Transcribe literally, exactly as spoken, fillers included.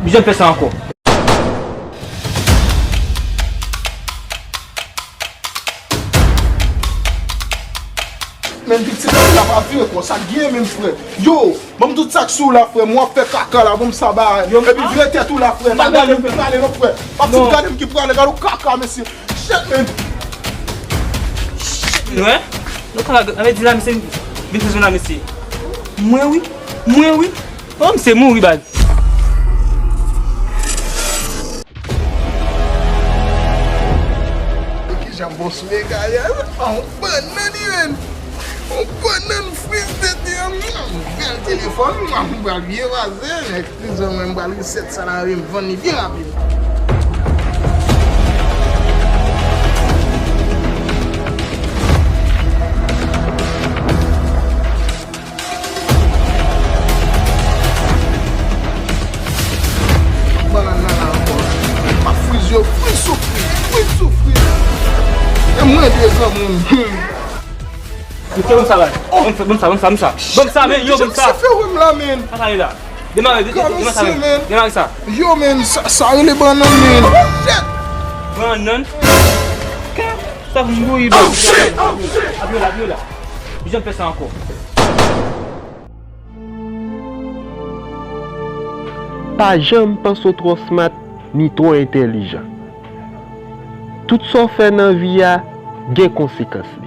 Janm fè sa ankò. Men pitit la pa vire kò, sa k gen menm, frè. Yo, ban m tout sa k sou ou la, frè. M w ap fè kaka la, ban m sa ba. Epi vire tèt ou la, frè. Pa gade m ki prale non, frè. Pa fout gade m ki prale, gade w kaka, mesye. Shit, man. Shit, man. Nou ka, sa vle di la, mesye, vin fè zòn la, mesye. Mwen wi, mwen wi. Oh, misye mouri, baz. Kijan bòs mega ye? On bannann, wi, menn. On bannann friz tete an. Bèl telefòn, m pral byen pase, nèg. Prizon, mwen, m pral reset sa la, wi, m vann li byen rapid. Bannann nan la ankò. M ap friz yo, friz sou friz, friz sou friz. E mwen de granmoun. Hmm. Misye, ban m sa, baz. Ban m sa, ban m sa, ban m sa. Ban m sa, men, yo, ban m sa. Misye fè wè m la, men. Sa, sa ye la? Demare, de-, de-, demare sa, men. Demare sa. Yo, men, sa, sa rele bannann, men. Shit! Bannann? Kè? Sa pou m bouyi, baz. Oh, shit! Oh, shit! Abyo la, abyo la. Janm fè sa ankò. Pa janm panse w twò smart ni twò entèlijan. Tout sa w fè nan vi a gen konsekans li.